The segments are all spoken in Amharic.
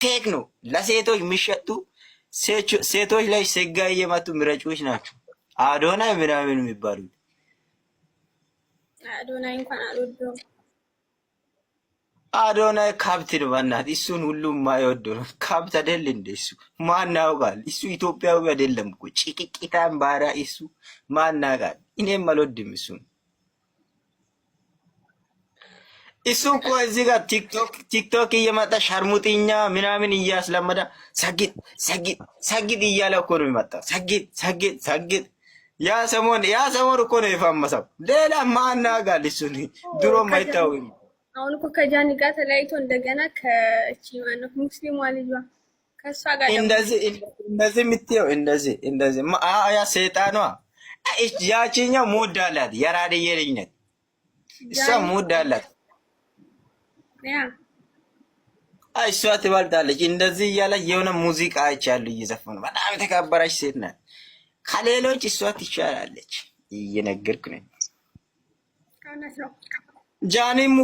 Fake ነው። ለሴቶች የሚሸጡ፣ ሴቶች ላይ ሴጋ እየመቱ ምረጮች ናቸው። አዶናይ ምናምን የሚባሉት። አዶናይ እንኳን አልወደውም። አዶናይ ከብት ነው። በእናትህ እሱን ሁሉም የማይወዱ ነው። ከብት አይደል እንደ እሱ ማን ያውቃል? እሱ ኢትዮጵያዊ አይደለም እኮ፣ ጭቅቂታን ባሪያ፣ እሱ ማን ያውቃል? እኔም አልወድም እሱን። እሱ እኮ እዚህ ጋር ቲክቶክ እየመጣ ሸርሙጥኛ ምናምን እያስለመደ ሰግጥ ሰግጥ ሰግጥ እያለ እኮ ነው የሚመጣው። ሰግጥ ሰግጥ ሰግጥ። ያ ሰሞን እኮ ነው የፈመሰው። ሌላ ማን ያውቃል? እሱን ድሮም አይታወቅም። አሁን እኮ ከጃኒ ጋር ተለያይቶ እንደገና ከእቺ ማነው ሙስሊሟ ልጇ ከእሷ ጋር እንደዚህ እንደዚህ የምትየው እንደዚህ እንደዚህ ያ ሰይጣኗ ያቺኛው mood አላት። የራድዬ ልጅ ናት እሷ፣ mood አላት። እሷ ትበልጣለች። እንደዚህ እያለ የሆነ ሙዚቃ አይቻሉ እየዘፈኑ፣ በጣም የተከበረች ሴት ናት። ከሌሎች እሷ ትሻላለች። እየነገርኩ ነኝ። ጃኒም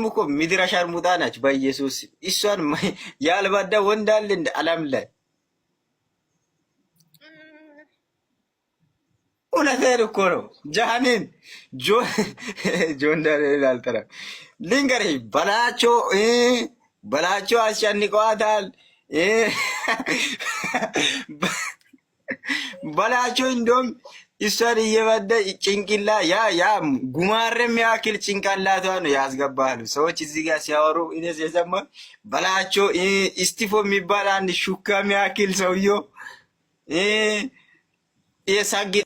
እኮ ምድረ ሸርሙጣ ናች። በኢየሱስ እሷን ያልባዳ ወንድ አለ እንደ ዓለም ላይ? እውነቴን እኮ ነው። ጃኒን ጆን ዳንኤል አልጠራም። ልንገርሽ፣ በላቸው በላቸው አስጨንቀዋታል። በላቸው እንደውም እሷን እየበደ ጭንቅላ ያ ጉማሬ የሚያክል ጭንቅላቷ ነው ያስገባሉ ሰዎች እዚህ ጋር ሲያወሩ እኔ የሰማሁ በላቸው እስቲፎ የሚባል አንድ ሹካ የሚያክል ሰውዬው የሳግ